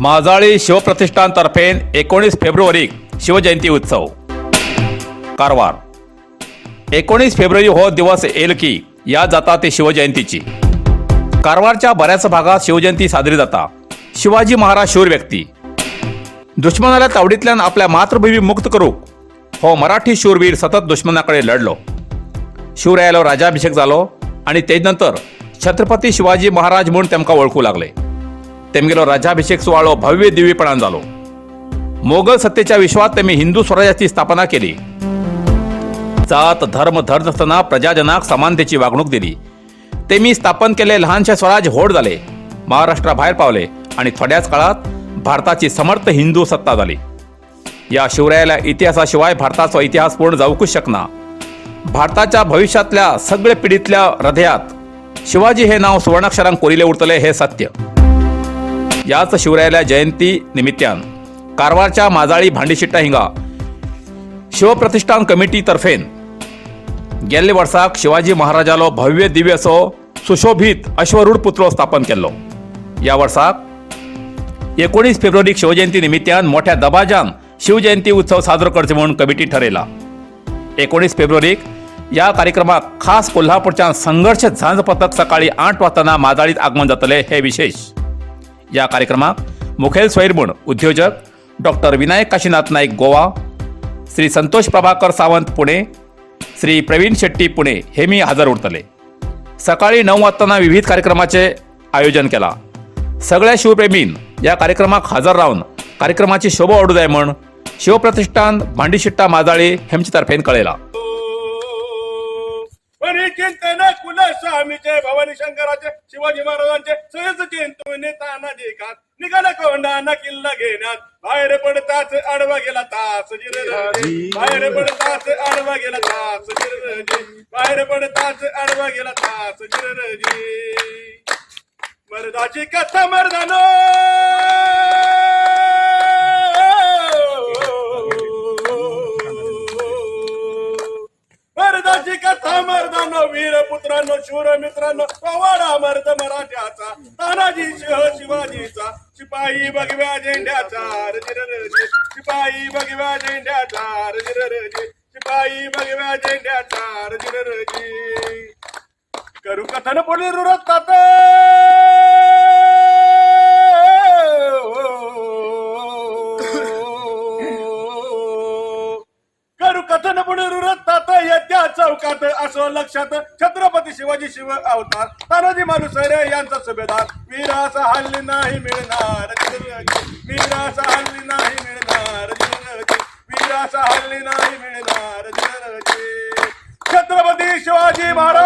माजाळी शिवप्रतिष्ठानतर्फे 19 फेब्रुवारीक शिवजयंती उत्सव. कारवार. 19 फेब्रुवारी हो दिवस येईल की याद जाता ते शिवजयंतीची. कारवारच्या बऱ्याच भागात शिवजयंती साजरी जाता. शिवाजी महाराज शूर व्यक्ती. दुश्मनाला तावडीतल्यान आपल्या मातृभूमी मुक्त करूक हो मराठी शूरवीर सतत दुश्मनाकडे लढलो. शिवरायालो राजाभिषेक जालो आणि ते नंतर छत्रपती शिवाजी महाराज म्हूण तेमकां वळखू लागले. तेमगेलो राज्याभिषेक सुवाळो भव्य दिव्यपणान जालो. मोगल सत्तेच्या विश्वात तेमी हिंदू स्वराज्याची स्थापना केली. जात धर्म धरनासतना प्रजाजनाक समानतेची वागणूक दिली. तेमी स्थापन केले लहानशे स्वराज व्हड जाले, महाराष्ट्राभायर पावले आणि थोड्याच काळात भारताची समर्थ हिंदू सत्ता जाली. या शिवरायाला इतिहासाशिवाय भारताचो इतिहास पूर्ण जावकूच शकना. भारताच्या भविष्यातल्या सगळे पिढीतल्या हृदयात शिवाजी हे नाव सुवर्णाक्षरांक कोरिले उरतले हे सत्य. याच शिवरायाला जयंती निमित्तान कारवारच्या माजाळी भांडीशिट्टा हिंगा शिवप्रतिष्ठान कमिटीतर्फेन गेल्ले वर्साक शिवाजी महाराजालो भव्य दिव्य असो सुशोभीत अश्वरूढ पुतळो स्थापन केल्लो. या वर्साक 19 फेब्रुवारीक शिवजयंती निमित्तान मोठ्या दबाजान शिवजयंती उत्सव साजरो करचे म्हणून कमिटी ठरयला. 19 फेब्रुवारीक या कार्यक्रमाक खास कोल्हापूरच्या संघर्ष झांज पथक सकाळी 8 वाजताना माजाळीत आगमन जातले हे विशेष. या कार्यक्रमाक मुखेल सोयर म्हूण उद्योजक डॉक्टर विनायक काशीनाथ नाईक गोवा, श्री संतोष प्रभाकर सावंत पुणे, श्री प्रवीण शेट्टी पुणे हे मी हजर उरतले. सकाळी 9 वाजताना विविध कार्यक्रमाचे आयोजन केला. सगळ्या शिवप्रेमीन या कार्यक्रमाक हजर रावन कार्यक्रमाची शोभा वाडू जाय म्हण शिवप्रतिष्ठान भांडीशिट्टा माजाळी हेमचे तर्फेन कळयला. परी चिंतन कुलस्वामीचे, भवानी शंकराचे, शिवाजी महाराजांचे सहज चिंतून तानाजी खास निघाला कोंडाना किल्ला घेण्यात. बाहेर पडताच आडवा गेला तास जिरजी, बाहेर पडताच आडवा गेला तास जिरजी, बाहेर पडताच आडवा गेला तास जिरजी. मर्दाची कथा मर्दानो, मर्दाची कथा मर्दानो, वीर पुत्रांनो, शूर मित्रांनो, पवाडा मर्द मराठ्याचा, तानाजी सिंह शिवाजीचा, शिपाई भगव्या झेंड्याचा रजिरजी, शिपाई भगव्या झेंड्याचा रजिरजी, शिपाई भगव्या झेंड्याचा रजिरजी. करू कथन पुढील रक्तात, करू कथन पुढील रक्तात, येत्या चौकात असो लक्षात, छत्रपती शिवाजी शिव अवतार, तानाजी मालुसरे यांचा सुभेदार, वीरास हल्ली नाही मिळणार, वीरास हल्ली नाही मिळणार, वीरास हल्ली नाही मिळणार. छत्रपती शिवाजी महाराज.